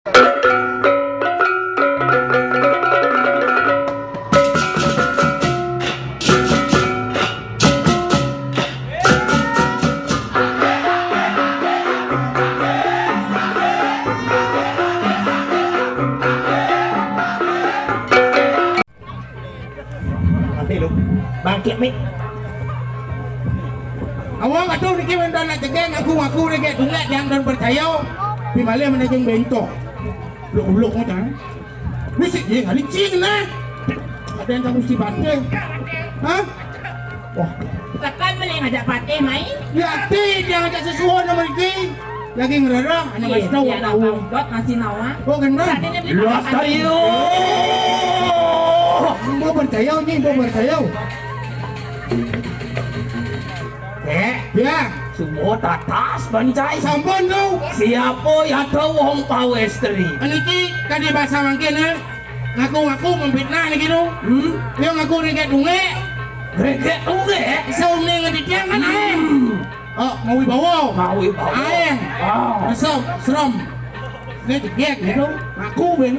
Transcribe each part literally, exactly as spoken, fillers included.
Mati lu. Bangkit, Mik. Awang atuh niki wénten nak jegég ngaku-ngaku niki tunggal tiang don percaya. Di malih menejeng bento. Bluk-bluk macam. Mesti dia ngali cing nah. Ada yang kamu si bante. Hah? Wah. Tekan beli ngajak patih main. Ya, ti dia ngajak sesuatu nama niki. Lagi ngererang, anak Iya, masih tahu, iya, tahu. Anak bangkot masih nawa. Oh, gendang. Saat ini beli Los makan. Kayu. Mbok percaya nih, mbok percaya. Eh, ya, semua tatas bancai. Sampun tuh. Siapa ya tahu wong pawestri? Aniki kadi bahasa mangkin, eh. Ngaku-ngaku memfitnah niki tuh. Hmm? Dia ngaku regek tunge. Regek tunge? Sauni ngedidiang kan aeng. Hmm. Oh, mawi bawa. Mawi bawa. Aeng. Ah. Resep, serem. Ini jegeg gitu. Ngaku ben.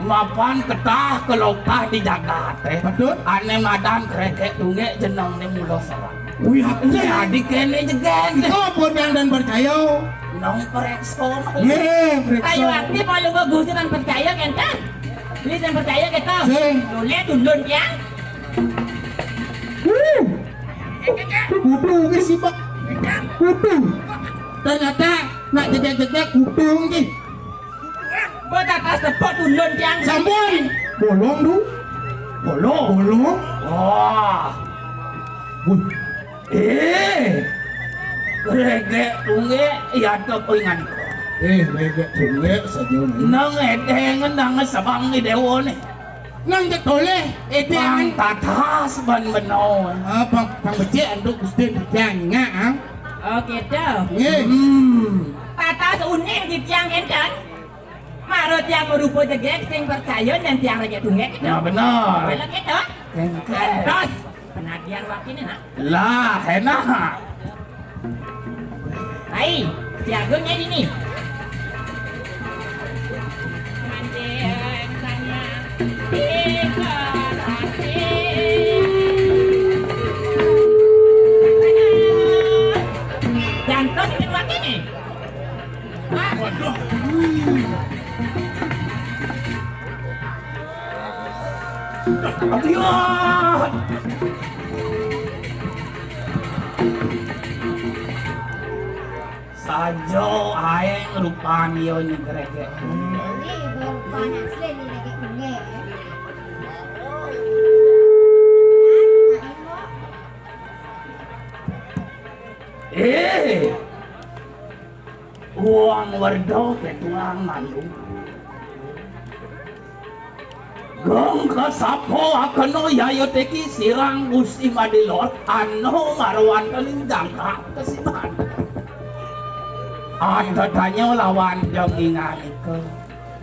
Mapan ketah kelokah di jagat, eh. Betul. Ane madan kredek tunge jeneng ne mula serem. Wih, aku Jadi kene jegeg. Kau pun yang dan percaya. Nong periksa. Ye, periksa. Ayo aktif kalau gua gusti dan percaya kentah. Beli dan percaya kita. Sing. Nule tulun ya. Wuh. Kudu ke sibak. Kudu. Ternyata nak jegeg-jegeg kudu nggih. Mbok tatas tepuk tulun tiang. Sampun. Bolong, Du. Bolong. Bolong. Wah. Wuh. Eh. Regek tunge ya to ingan. Eh, regek tunge saja nih. Nang edeng nang sabang ni dewo nih. Nang cek toleh, eh, Bang tiang. Tatas ban beno. Ah, Bang, Bang becik anduk Gusti dijang, ah. Oh, gitu. Nggih. Hmm. Tatas uning di tiang enten. Maro tiang merupa jegeg sing percaya dan tiang raja tunggek gitu. Nah, benar. Kalau gitu. Engke. Terus, penadian waktu ini, nak. Lah, enak. Hai, si Agung ya ini. Jantos itu waktu ini. Waduh. Aduh. Saja aeng rupan yo nyegregek. Ini rupanya asli nih, lagi bengek. Eh. Wong Werda ketuang malu. Gong kasapa akena yayut iki sirang Gusti Madilor anu marwanten jangkak kesiman. Ada tanya lawan jeng inganika.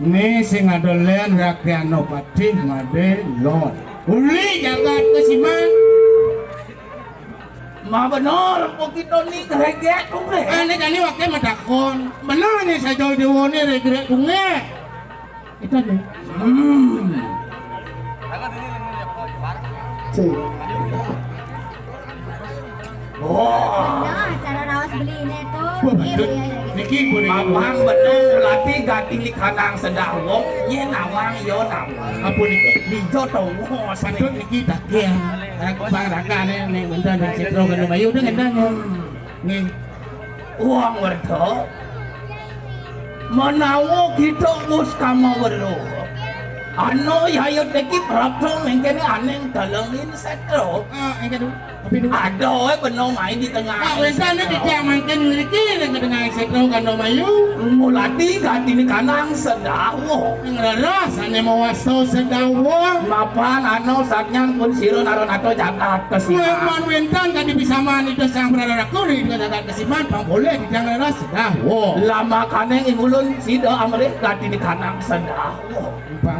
Ni sing ada len rakyano patih Madilor. Uli jangkak kesiman. Ma bener, apa kita ni geregek tunggek? Ane kali wakil matakon. Bener ni saja dewa ni geregek tunggek. Itu ni. Hmm. Cik. Oh. Nah, cara raos beli ini tuh. Wah, betul. Iya, iya, iya. Niki boleh. Abang bener latih gati di kanang sedah wong, ye nawang yo nawang. Apa ni? Dijo to wong. Betul niki tak ya. Aku bang raka ni, ni bentar dan cetro kena bayu dengan dah. Ni. Wong Werda. Menawa kita wis kama weruh. Anu yayut iki prapta mengkene aning dalengin setra. Ah, engke dulu. Tapi dulu. Ada wae beno main di tengah. Ah, wis ana dicek mangkin ngriki ning tengah setra kandha mayu. Mulati gatine kanang sedawa. Ing leres ane mawasta sedawa. Mapan anu satnyan pun sira naro nato jagat kesiman. Mapan wenten kadi pisaman ida sang praraku ning jagat kesiman pang boleh didang leres sedawa. Lamakane ing ulun sida amrih gatine kanang sedawa. Pang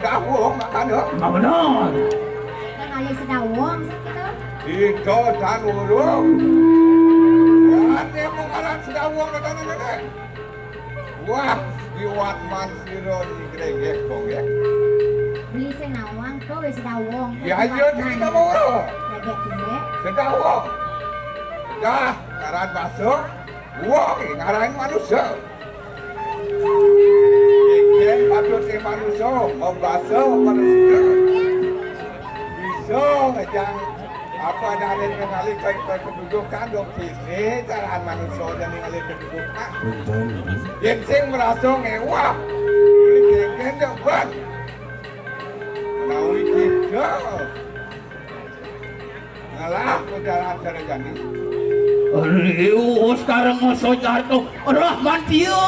Sedawung makana. Ah, bener. Kan alih sedawung, sih, gitu. Kita tan urung. Ane mung ngaran sedawung katanya nenek. Wah, liwat man sira ni gregek kong ya. Beli sing nawang, tuh wis sedawung. Ya, iya, kita mau. Gregek dulu. Sedawung. Dah, ngaran masuk. Wong ngaran manusia. Yen patute manusia membasa manusia. Bisa ngejang apa dari mengalihkan kedudukan dong sini caraan manusia dan mengalih kedudukan. Yen sing merasa ngewah, boleh kengken dong ban. Menawi kita. Ngalah, Saudara Sarjani. Rius kareng sojar to Rahman Tio.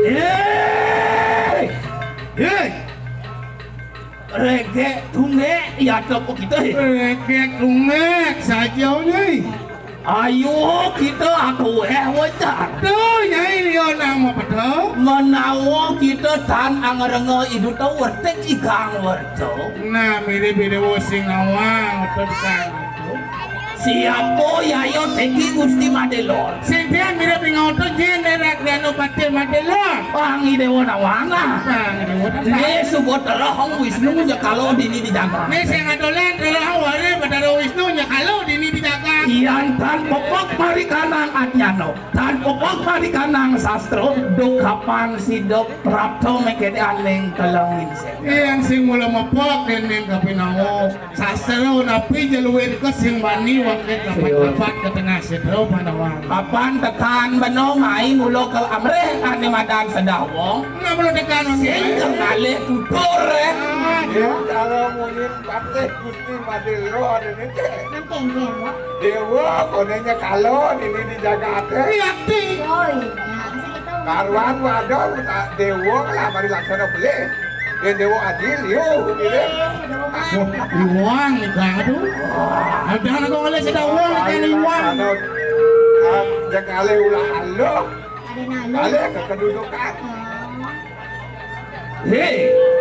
Hei, hei. Regek tunggek ya to kita. Regek tunggek saja nih. Ayo kita aku eh wajar. Tuh, Nyai Lio nang mapedho. Menawa kita tan angrenge iduta wertik ikang werta. Nah, mirip-mirip sing nawang, betul kan? Siapa yaya teki Gusti Madelon? Sing dia mirip ing otot yen erak dano patil Madelon. Pangi Dewa Nawang. Pangi Dewa Nawang. Nih, subo terahong Wisnu nyekalo dini dijaga. Nih, sing adolan terahong wari Betara Wisnu nyekalo dini dijaga. Iyan tan pepek marikanang adnyano. Tan pepek marikanang sastro. Duk kapan sida prapta mekene aning teleng ningsen. Iyan sing mula mepek dening kapinawa. Sastra napi jeluwir ke sing bani wangke dapat-dapat ke tengah sitra Pandawa. Kapan tekan beno mai mula ke amrih ane madan sedawong. Nah, mula tekan sing ke ngalih tutur, eh. Ah, ya, kalau mungkin patih Gusti Madelo ada ni, Cek. Nang kengkeng, Wak. Dewa, konenya kalau ini di jagat, eh. Iya, ti. Oh, iya. Karuan wadah, dewa lah, mari laksana beli. Yen dewa adil, yo, gitu. Wah, iwang nih banget tuh. Ada anak kok oleh sudah uang nih kan iwang. Anu, ah, jek alih ulah aluh. Ada nalu. Alih ke kedudukan. Hei,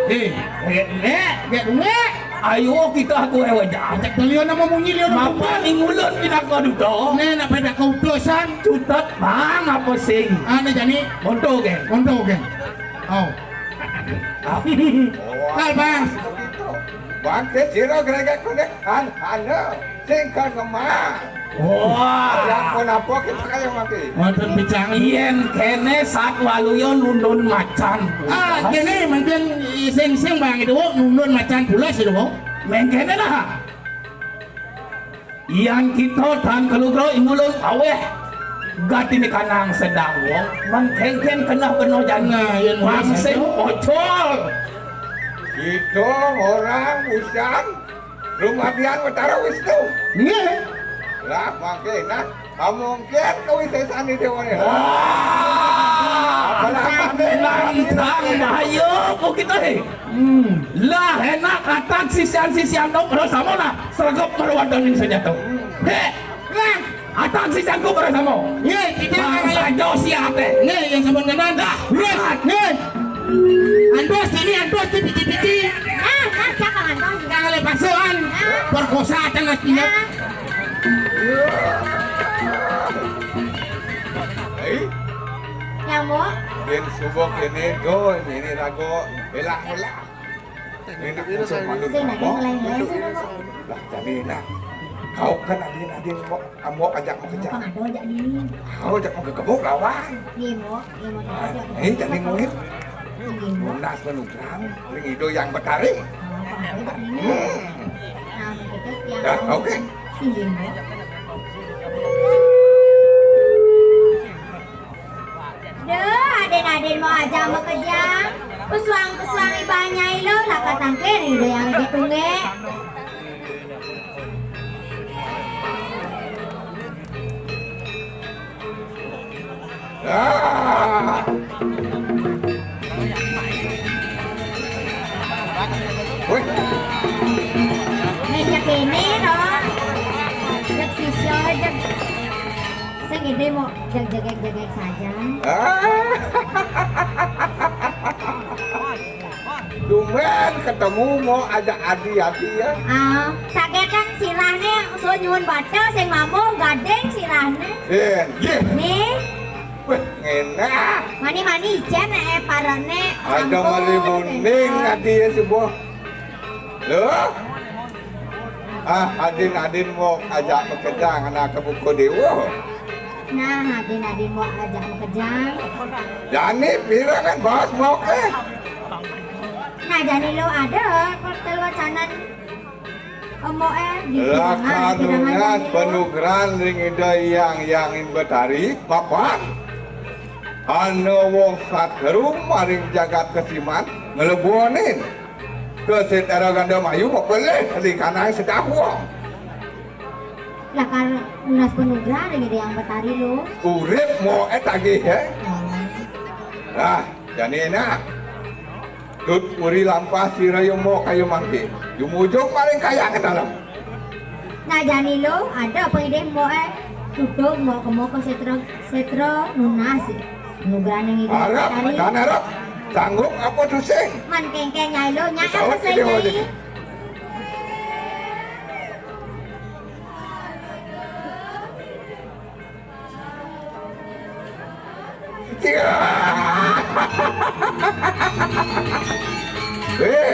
hei, hei, nek, nek, nek. Ayo kita aku ewa jahat. Cek beliau nama munyi dia nama. Mapan ing ulun pinaka duta. Nek, nak pada keutusan. Cutet bang apa sing? Ane jani. Monto, geng. Monto, geng. Oh. Kal, Bang. Bangke sira gregek kuning han hana sing kan ngemah. Wah. Ya pun apa kita kaya mati. Wonten bicangan. Yen kene sat waluya nundun macan. Ah, kene mungkin sing-sing Bang itu nundun macan pulas itu. Mengkene lah. Yan kita tan kalugra ing ulun aweh gati mikanang sedawong mengkengken keneh beno jani. Nah, yan wong sing ocol. Kita orang usan rumadian Betara Wisnu. Nggih. Lah mangke nah, mungkin kawisesan di dewane. Wah. Apalah nantang bahaya kok kita, eh. Hmm. Lah enak atak sisian-sisian tok terus sama nah. Sergap perwadaning senjata. Heh. Lah, atak sisianku pada sama. Nggih, kita bangsa jauh siate. Nggih, yang sampun kenal. Dah, lihat. Nggih. Antos ini, antos di piti-piti. Ah, ah, siapa antos? Kang le pasuan. Ah. Perkosa aja nggak siap. Ah. Hei. Ya, Mbok. Yen subuh kene, do, ini rago, bela-bela. Enak, sing enak yang lain-lain sih, Mbok. Lah, jadi enak. Kau kan adin-adin, Mbok, Mbok ajak mau kerja. Apa aja ini? Kau ajak mau ke kebun lawan. Iya, Mbok. Iya, Mbok. Nah, ini jadi murid. Iya, Mbok. Lunas menugrang, ring ido yang betari. Apa aja ini? Hmm. Nah, begitu. Ya, oke. Iya, Mbok. Duh, aden-aden mau aja mau kerja. Pesuang-pesuang iba nyai lo, lakar tangkir ido yang lagi tunggek. Ah. Weh. Meja kene, no. Jak sisyo, jak. Sing ini mau jag-, jagek-jagek saja. Ah. Tumben ketemu mau ajak adi-adi ya. Ah, sagetan sirahne, so nyuwun bata sing mambu gading sirahne. Eh, nggih. Nih. Weh, ngene. Mani-mani icen eh parane. Ada sampun, mali kuning enak. Adi ya subuh. Loh? Ah, adin-adin mau ajak makejang anak ke buku dewa. Nah, adin-adin mau ajak makejang. Jani pira kan bos mau ke? Nah, jani lo ada pertelu wacanan omo eh di lakar kirangan, nunas jani lo. Panugrahan ring Ida Hyang Hyang Betari, mapan. Ana wong sateru maring jagat kesiman nglebonin. Kesetara ganda mayu mapelih di kanang sedawong. Lakar nunas panugrahan ring Ida Hyang Betari lo. Urip moe tagih, eh. Oh. Nah, jani enak. Tut uri lampah sira yo mo kaya mangke. Jumujug paling kaya ke dalam. Nah, jani lo, ada apa ide moe? Tutup mo kemo ke setra, setra nunas. Nugrahan ring Ida Hyang Betari. Arep, dan arep. Sanggup apa tusing? Man kengke nyai lo, nyai apa sing nyai?